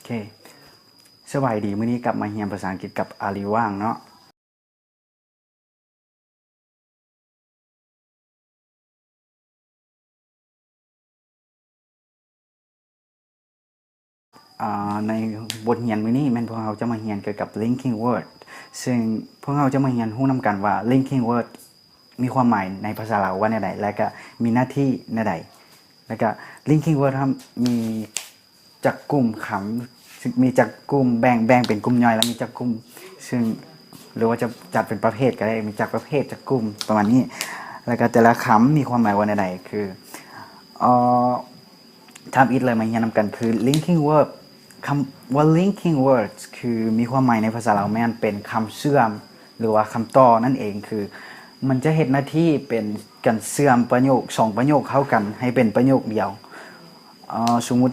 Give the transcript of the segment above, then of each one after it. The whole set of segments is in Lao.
ເຄ ສະບາຍດີ, ມື້ນີ້ກັບມາຮຽນພາສາອັງກິດກັບອາລີຫວ່າງເນາະ. ອາ ໃນບົດຮຽນມື້ນີ້ແມ່ນພວກເຮົາຈະມາຮຽນກ່ຽວກັບ linking word ເຊິ່ງພວກເຮົາຈະມາຮຽນຮູ້ນຳກັນວ່າ linking word ມີຄວາມໝາຍໃນພາສາລາວວ່າແນວໃດ ແລະກະມີໜ້າທີ່ແນວໃດ ແລະກະ linking word ມີຈັກກຸ່ມຄຳ ມີຈັກກຸ່ມ ແບ່ງ ແບ່ງເປັນກຸ່ມຍ່ອຍ ແລະມີຈັກກຸ່ມ ເຊິ່ງ ຫຼືວ່າຈະຈັດເປັນປະເພດກໍໄດ້ ມີຈັກປະເພດ ຈັກກຸ່ມ ປະມານນີ້ ແລະກະແຕ່ລະຄຳມີຄວາມໝາຍວ່າແນວໃດ ຄື ເອີ ທຳອິດເລີຍ ມາຮຽນນຳກັນ ຄື linking word ຄຳວ່າ linking words ຄືມີຄວາມໝາຍໃນພາສາລາວແມ່ນເປັນຄຳເຊື່ອມ ຫຼືວ່າຄຳຕໍ່ນັ້ນເອງ ຄືມັນຈະເຮັດໜ້າທີ່ເປັນການເຊື່ອມປະໂຫຍກສອງປະໂຫຍກເຂົ້າກັນໃຫ້ເປັນປະໂຫຍກດຽວ. ເອີ ສົມມຸດ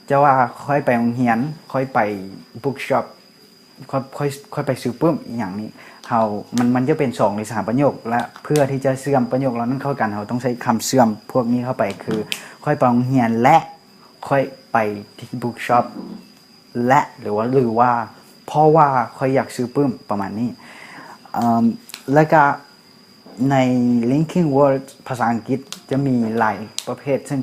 ຈະວ່າ ຂ້ອຍໄປໂຮງຮຽນ, ຂ້ອຍໄປ bookshop, ຂ້ອຍ ຂ້ອຍ ຂ້ອຍໄປຊື້ປຶ້ມ ອີ່ຫຍັງນີ້ ເຮົາ ມັນ ມັນຈະເປັນສອງຫຼືສາມປະໂຫຍກ ແລະ ເພື່ອທີ່ຈະເຊື່ອມປະໂຫຍກເຫຼົ່ານັ້ນເຂົ້າກັນ ເຮົາຕ້ອງໃຊ້ຄຳເຊື່ອມພວກນີ້ເຂົ້າໄປ ຄື ຂ້ອຍໄປໂຮງຮຽນ ແລະ ຂ້ອຍໄປທີ່ bookshop ແລະ ຫຼືວ່າ ຫຼືວ່າ ເພາະວ່າຂ້ອຍຢາກຊື້ປຶ້ມ ປະມານນີ້. ເອີ ແລະກະໃນ linking word ພາສາອັງກິດຈະມີຫຼາຍປະເພດ ເຊິ່ງ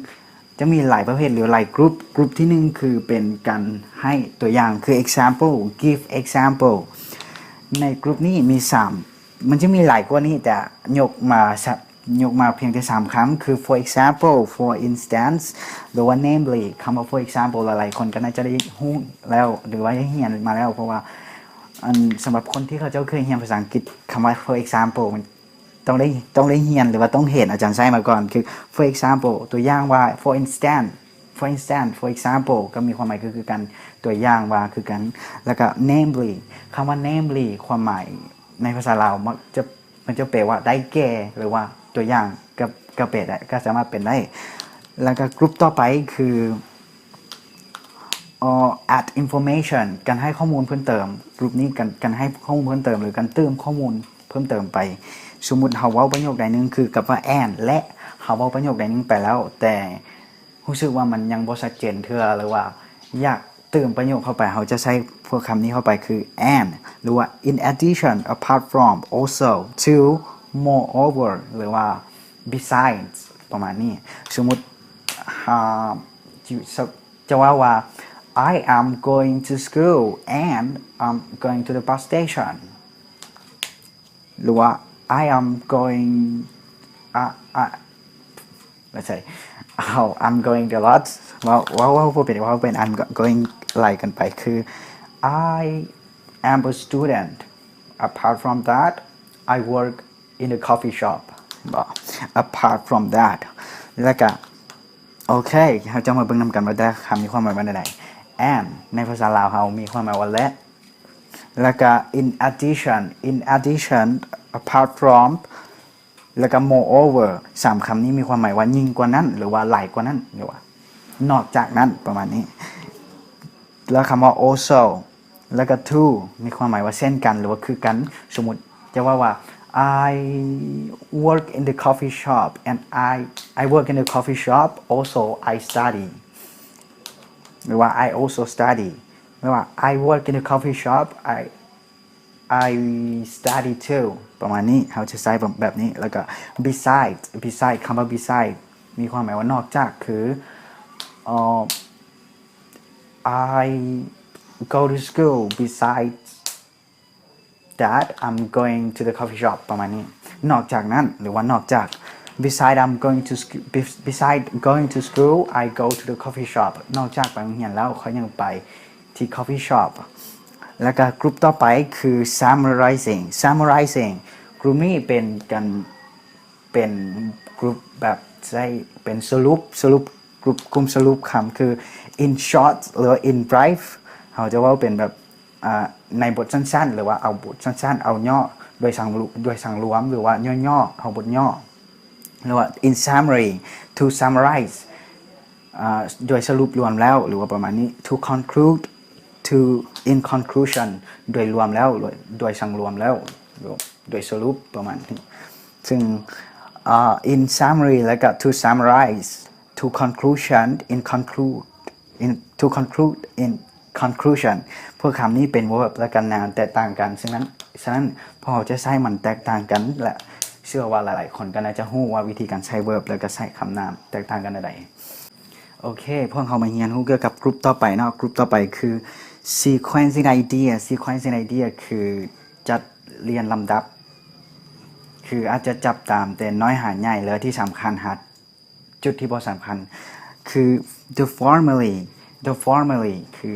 ຈະມີຫຼາຍປະເພດ ຫຼືຫຼາຍກຸ່ມ. ກຸ່ມທີໜຶ່ງ ຄືເປັນການໃຫ້ຕົວຢ່າງ ຄື example, give example. ໃນກຸ່ມນີ້ມີສາມ ມັນຈະມີຫຼາຍກວ່ານີ້ ແຕ່ຍົກມາ ຍົກມາພຽງແຕ່ສາມຄຳ ຄື for example, for instance ຫຼືວ່າ namely. ຄຳວ່າ for example ຫຼາຍໆຄົນກໍໜ້າຈະໄດ້ຮູ້ແລ້ວ ຫຼືວ່າໄດ້ຮຽນມາແລ້ວ ເພາະວ່າ ອັນ ສຳລັບຄົນທີ່ເຂົາເຈົ້າເຄີຍຮຽນພາສາອັງກິດ ຄຳວ່າ for example ມັນຕ້ອງໄດ້ ຕ້ອງໄດ້ຮຽນ ຫຼືວ່າຕ້ອງເຫັນອາຈານໃຊ້ມາກ່ອນ ຄື for example ຕົວຢ່າງວ່າ for instance, for instance, for example ກໍມີຄວາມໝາຍຄື ຄືກັນ ຕົວຢ່າງວ່າຄືກັນ ແລ້ວກໍ namely. ຄຳວ່າ namely ຄວາມໝາຍໃນພາສາລາວມັກຈະ ມັນຈະແປວ່າໄດ້ແກ່ ຫຼືວ່າຕົວຢ່າງ ກໍ ກໍແປໄດ້ ກໍສາມາດເປັນໄດ້. ແລ້ວກໍກຸ່ມຕໍ່ໄປຄື add information ການໃຫ້ຂໍ້ມູນເພີ່ມເຕີມ. ກຸ່ມນີ້ ການ ການໃຫ້ຂໍ້ມູນເພີ່ມເຕີມ ຫຼືການເຕີມຂໍ້ມູນເພີ່ມເຕີມໄປ. ສົມມຸດເຮົາເວົ້າປະໂຫຍກໃດໜຶ່ງ ຄືກັບວ່າ and ແລະ ເຮົາເວົ້າປະໂຫຍກໃດໜຶ່ງໄປແລ້ວ ແຕ່ ຮູ້ສຶກວ່າມັນຍັງບໍ່ຊັດເຈນເທື່ອ ຫຼືວ່າຢາກເຕີມປະໂຫຍກເຂົ້າໄປ ເຮົາຈະໃຊ້ພວກຄຳນີ້ເຂົ້າໄປ ຄື and ຫຼືວ່າ in addition, apart from, also, to, moreover ຫຼືວ່າ besides ປະມານນີ້. ສົມມຸດ ອາ ຈະ ຈະເວົ້າວ່າ I am going to school and I'm going to the bus station ຫຼືວ່າ I am going ອາ ອາ let's say, oh, I'm going a lot. ເວົ້າ ເວົ້າ ເວົ້າບໍ່ເປັນ ເວົ້າເປັນ I'm go- going ຫຼາຍເກີນໄປ ຄື I am a student. Apart from that, I work in a coffee shop. ເນາະ apart from that ແລ້ວກະ ໂອເຄ ເຮົາຈະມາເບິ່ງນຳກັນວ່າແຕ່ລະຄຳມີຄວາມໝາຍວ່າແນວໃດ. And ໃນພາສາລາວເຮົາມີຄວາມໝາຍວ່າ ແລະ ແລ້ວກະ in addition, in addition, apart from ແລ້ວກະ moreover. ສາມຄຳນີ້ມີຄວາມໝາຍວ່າຍິ່ງກວ່ານັ້ນ ຫຼືວ່າຫຼາຍກວ່ານັ້ນ ຫຼືວ່ານອກຈາກນັ້ນ ປະມານນີ້. ແລ້ວຄຳວ່າ also ແລ້ວກະ to ມີຄວາມໝາຍວ່າເຊັ່ນກັນ ຫຼືວ່າຄືກັນ. ສົມມຸດຈະເວົ້າວ່າ I work in the coffee shop and I I work in the coffee shop, also I study ຫຼືວ່າ I also study ຫຼືວ່າ I work in the coffee shop, I I study too ປະມານນີ້. ເຮົາຈະໃຊ້ແບບ ແບບນີ້. ແລ້ວກະ besides, besides ຄຳວ່າ besides ມີຄວາມໝາຍວ່ານອກຈາກ ຄື ເອີ I go to school, besides that I'm going to the coffee shop ປະມານນີ້. ນອກຈາກນັ້ນ ຫຼືວ່ານອກຈາກ besides I'm going to sc- bes- besides going to school, I go to the coffee shop. ນອກຈາກໄປໂຮງຮຽນແລ້ວ ຂ້ອຍຍັງໄປທີ່ coffee shop. ແລ້ວກະ group ຕໍ່ໄປຄື summarizing. Summarizing group ນີ້ເປັນການ ເປັນ group ແບບໃຊ້ເປັນສະຫຼຸບ ສະຫຼຸບ group ກຸ່ມສະຫຼຸບຄຳ ຄື in short ຫຼືວ່າ in brief. ເຮົາຈະເວົ້າເປັນແບບ ອາ ໃນບົດສັ້ນໆ ຫຼືວ່າເອົາບົດສັ້ນໆ ເອົາຫຍໍ້ ໂດຍສັງ ໂດຍສັງລວມ ຫຼືວ່າຫຍໍ້ໆ ເອົາບົດຫຍໍ້ ຫຼືວ່າ in summary, to summarize ອາ ໂດຍສະຫຼຸບລວມແລ້ວ ຫຼືວ່າປະມານນີ້. To conclude, to in conclusion ໂດຍລວມແລ້ວ ໂດຍ ໂດຍສັງລວມແລ້ວ ໂດຍສະຫຼຸບ ປະມານນີ້. ເຊິ່ງ ອາ in summary ແລ້ວກະ to summarize, to conclusion, in conclude in to conclude in conclusion ພວກຄຳນີ້ເປັນ verb ແລະກັນ noun ແຕກຕ່າງກັນ, ສະນັ້ນ ສະນັ້ນພວກເຮົາຈະໃຊ້ມັນແຕກຕ່າງກັນ ແລະ ເຊື່ອວ່າຫຼາຍໆຄົນກໍໜ້າຈະຮູ້ວ່າວິທີການໃຊ້ verb ແລະກໍໃຊ້ຄຳ noun ແຕກຕ່າງກັນແນວໃດ. ໂອເຄ ພວກເຮົາມາຮຽນຮູ້ກ່ຽວກັບ group ຕໍ່ໄປເນາະ. group ຕໍ່ໄປຄື sequencing idea. sequencing idea ຄືຈັດລຽນລຳດັບ, ຄືອາດຈະຈັບຕາມແຕ່ນ້ອຍຫາໃຫຍ່ ແລະທີ່ສຳຄັນຫາ ຈຸດທີ່ບໍ່ສຳຄັນ ຄື the formerly. the formerly ຄື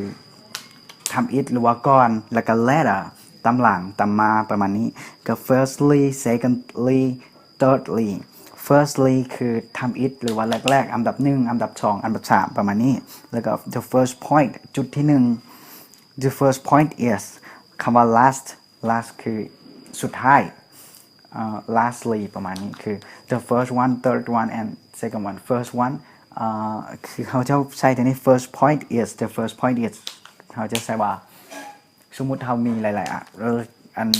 ທຳອິດ ຫຼືວ່າກ່ອນ, ແລ້ວກໍ later ຕາມຫຼັງ ຕາມມາ ປະມານນີ້, ກໍ firstly, secondly, thirdly. firstly ຄືທຳອິດ ຫຼືວ່າແລກໆ, ອັນດັບໜຶ່ງ, ອັນດັບສອງ, ອັນດັບສາມ ປະມານນີ້, ແລ້ວກໍ the first point ຈຸດທີໜຶ່ງ. the first point is ຄຳວ່າ last. last ຄືສຸດທ້າຍ, ເອີ lastly ປະມານນີ້, ຄື the first one, third one and second one. first one ເອີ ຄືເຮົາເຈົ້າໃຊ້ແຕ່ນີ້, first point is, the first point is ເຮົາຈະໃຊ້ວ່າ ສົມມຸດເຮົາມີຫຼາຍໆ ອະ ເອີ ອັນ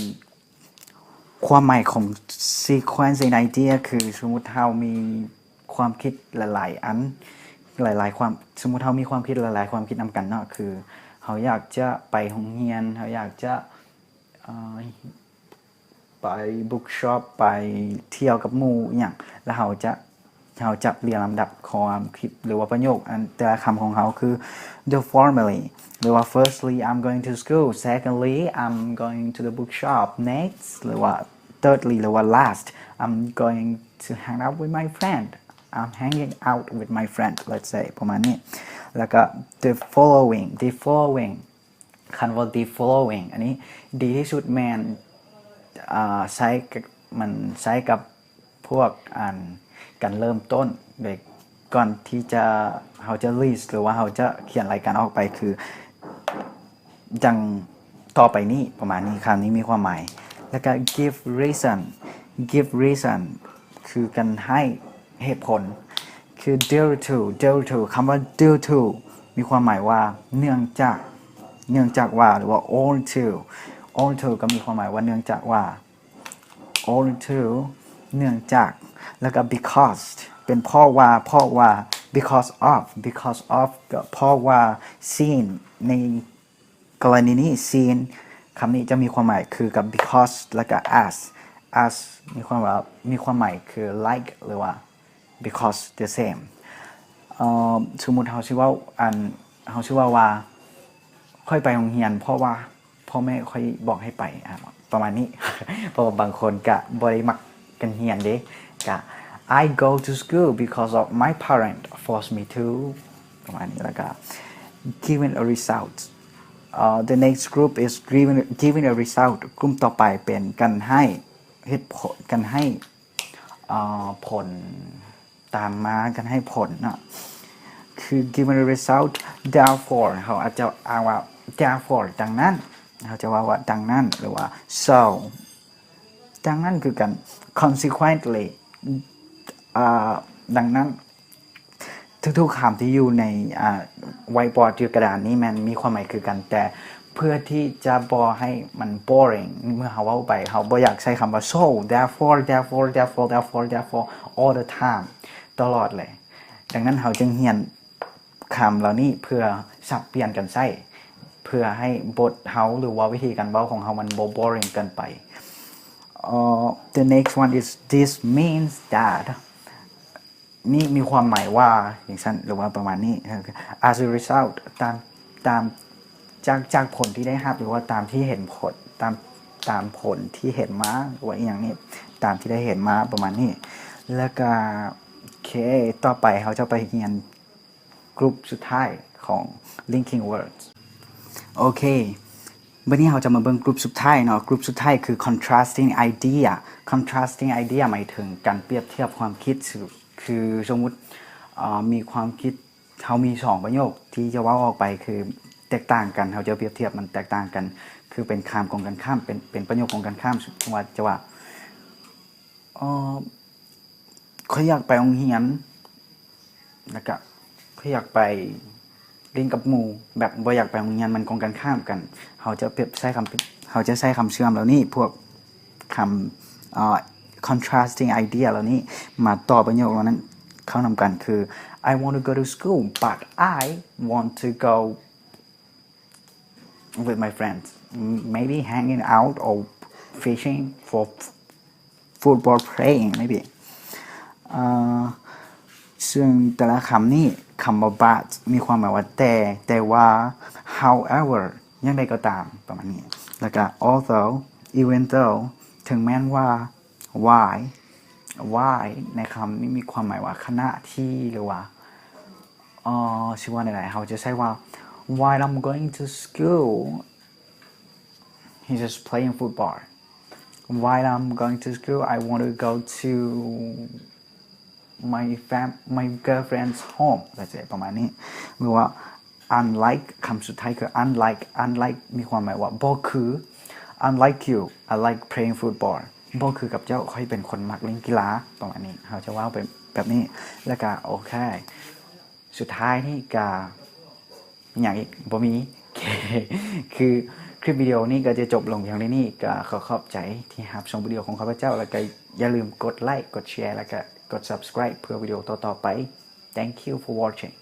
ຄວາມໝາຍຂອງ sequencing idea ຄືສົມມຸດເຮົາມີຄວາມຄິດຫຼາຍໆ ອັນ ຫຼາຍໆ ຄວາມ, ສົມມຸດເຮົາມີຄວາມຄິດຫຼາຍໆ ຄວາມຄິດນຳກັນເນາະ, ຄືເຮົາຢາກຈະໄປໂຮງຮຽນ, ເຮົາຢາກຈະ ເອີ ໄປ bookshop ໄປທ່ຽວກັບໝູ່ອີ່ຫຍັງ, ແລ້ວເຮົາຈະ ເຮົາຈະລຽງລຳດັບຄວາມຄິດ ຫຼືວ່າປະໂຫຍກ ອັນ ແຕ່ລະຄຳຂອງເຮົາ ຄື the formerly ຫຼືວ່າ firstly I'm going to school, secondly I'm going to the bookshop, next ຫຼືວ່າ thirdly ຫຼືວ່າ last I'm going to hang out with my friend, I'm hanging out with my friend, let's say ປະມານນີ້, ແລ້ວກໍ the following, the following ຄັນວ່າ the following ອັນນີ້ດີທີ່ສຸດແມ່ນ ອ່າ ໃຊ້ ມັນໃຊ້ກັບພວກ ອັນ ການເລີ່ມຕົ້ນ ໂດຍກ່ອນທີ່ຈະ ເຮົາຈະ list ຫຼືວ່າເຮົາຈະຂຽນລາຍການອອກໄປ ຄື ດັ່ງຕໍ່ໄປນີ້ ປະມານນີ້, ຄຳນີ້ມີຄວາມໝາຍ. ແລ້ວກໍ give reason, give reason ຄືການໃຫ້ ເຫດຜົນ ຄື due to, due to ຄຳວ່າ due to ມີຄວາມໝາຍວ່າເນື່ອງຈາກ, ເນື່ອງຈາກວ່າ ຫຼືວ່າ owing to, owing to ກໍມີຄວາມໝາຍວ່າເນື່ອງຈາກວ່າ, owing to ເນື່ອງຈາກ, ແລ້ວກໍ because ເປັນເພາະວ່າ, ເພາະວ່າ, because of, because of ກໍເພາະວ່າ since ໃນ ກໍລະນີນີ້ since ຄຳນີ້ຈະມີຄວາມໝາຍຄືກັບ because ແລ້ວກໍ as, as ມີຄວາມວ່າ ມີຄວາມໝາຍຄື like ຫຼືວ່າ because the same. ເອີ ສົມມຸດເຮົາຊິເວົ້າ ອັນ ເຮົາຊິເວົ້າວ່າ ຂ້ອຍໄປໂຮງຮຽນເພາະວ່າພໍ່ແມ່ຂ້ອຍບອກໃຫ້ໄປ ອາ ປະມານນີ້ ເພາະວ່າບາງຄົນກະບໍ່ໄດ້ມັກ ການຮຽນເດ້ ກະ I go to school because of my parent force me to ປະມານນີ້ ແລ້ວກະ giving a result. ເອີ the next group is giving, giving a result. ກຸ່ມຕໍ່ໄປເປັນການໃຫ້ເຫດຜົນ, ການໃຫ້ ເອີ ຜົນຕາມມາ, ການໃຫ້ຜົນເນາະ ຄື giving a result. therefore ເຮົາອາດຈະອ່ານວ່າ therefore ດັ່ງນັ້ນ, ເຮົາຈະເວົ້າວ່າ ດັ່ງນັ້ນ ຫຼືວ່າ so ດັ່ງນັ້ນຄືກັນ consequently ອາ ດັ່ງນັ້ນ. ທຸກໆຄຳທີ່ຢູ່ໃນ ອາ whiteboard ຢູ່ກະດານນີ້ແມ່ນມີຄວາມໝາຍຄືກັນ, ແຕ່ເພື່ອທີ່ຈະບໍ່ໃຫ້ມັນ boring ເມື່ອເຮົາເວົ້າໄປ ເຮົາບໍ່ຢາກໃຊ້ຄຳວ່າ so, therefore, therefore, therefore, therefore, therefore all the time ຕະຫຼອດເລີຍ. ດັ່ງນັ້ນເຮົາຈຶ່ງຮຽນ ຄຳເຫຼົ່ານີ້ເພື່ອສັບປ່ຽນກັນໃຊ້ ເພື່ອໃຫ້ບົດເຮົາ ຫຼືວ່າວິທີການເວົ້າຂອງເຮົາມັນບໍ່ boring ເກີນໄປ. ເອີ the next one is this means that ນີ້ມີຄວາມໝາຍວ່າຈັ່ງຊັ້ນ ຫຼືວ່າປະມານນີ້. as a result ຕາມ ຕາມ ຈາກ ຈາກຜົນທີ່ໄດ້ຮັບ ຫຼືວ່າຕາມທີ່ເຫັນຜົນ ຕາມ ຕາມຜົນທີ່ເຫັນມາ ຫຼືວ່າອີ່ຫຍັງນີ້ ຕາມທີ່ໄດ້ເຫັນມາ ປະມານນີ້. ແລ້ວກະ ໂອເຄ ຕໍ່ໄປເຮົາຈະໄປຮຽນ ກຸ່ມສຸດທ້າຍຂອງ linking words. ໂອເຄ ບັດນີ້ເຮົາຈະມາເບິ່ງກຸ່ມສຸດທ້າຍເນາະ. ກຸ່ມສຸດທ້າຍຄື contrasting idea. contrasting idea ໝາຍເຖິງການປຽບທຽບຄວາມຄິດ ຄື ຄືສົມມຸດ ເອີ ມີຄວາມຄິດ ເຮົາມີສອງປະໂຫຍກທີ່ຈະເວົ້າອອກໄປ ຄືແຕກຕ່າງກັນ, ເຮົາຈະປຽບທຽບມັນແຕກຕ່າງກັນ ຄືເປັນຄຳກົງກັນຂ້າມ ເປັນ ເປັນປະໂຫຍກກົງກັນຂ້າມ. ສົມມຸດວ່າຈະວ່າ ເອີ ຂ້ອຍຢາກໄປໂຮງຮຽນ ແລ້ວກະຂ້ອຍຢາກໄປຫຼິ້ນກັບໝູ່ ແບບບໍ່ຢາກໄປໂຮງຮຽນ ມັນກົງກັນຂ້າມກັນ. ເຮົາຈະປຽບໃຊ້ຄຳ ເຮົາຈະໃຊ້ຄຳເຊື່ອມເຫຼົ່ານີ້ ພວກຄຳ ເອີ contrasting idea ເຫຼົ່ານີ້ ມາຕໍ່ປະໂຫຍກເຫຼົ່ານັ້ນເຂົ້ານຳກັນ ຄື I want to go to school, but I want to go with my friends, maybe hanging out or fishing for football playing maybe. ເອີ ເຊິ່ງແຕ່ລະຄຳນີ້ ຄຳວ່າ but ມີຄວາມໝາຍວ່າແຕ່, ແຕ່ວ່າ, however ຢ່າງໃດກໍຕາມ ປະມານນີ້. ແລ້ວກໍ although, even though ເຖິງແມ່ນວ່າ, while, while ໃນຄຳນີ້ມີຄວາມໝາຍວ່າຂະນະທີ່ ຫຼືວ່າ ເອີ ຊິເວົ້າແນວໃດ ເຮົາຈະໃຊ້ວ່າ while I'm going to school, he's just playing football. While I'm going to school, I want to go to my fam my girlfriend's home ກໍຈະປະມານນີ້. ຫຼືວ່າ unlike ຄຳສຸດທ້າຍຄື unlike, unlike ມີຄວາມໝາຍວ່າບໍ່ຄື. Unlike you, I like playing football. ບໍ່ຄືກັບເຈົ້າ, ຂ້ອຍເປັນຄົນມັກຫຼິ້ນກິລາ ປະມານນີ້. ເຮົາຈະເວົ້າເປັນແບບນີ້. ແລ້ວກໍ ໂອເຄ ສຸດທ້າຍນີ້ກໍ ຫຍັງອີກ? ບໍ່ມີ. ໂອເຄ ຄືຄລິບວິດີໂອນີ້ກໍຈະຈົບລົງພຽງເທົ່ານີ້. ກໍຂໍຂອບໃຈທີ່ຮັບຊົມວິດີໂອຂອງຂ້າພະເຈົ້າ ແລ້ວກໍຢ່າລືມກົດໄລກ໌ ກົດແຊ ແລ້ວກໍກົດ subscribe ເພື່ອວິດີໂອຕໍ່ໆໄປ. Thank you for watching.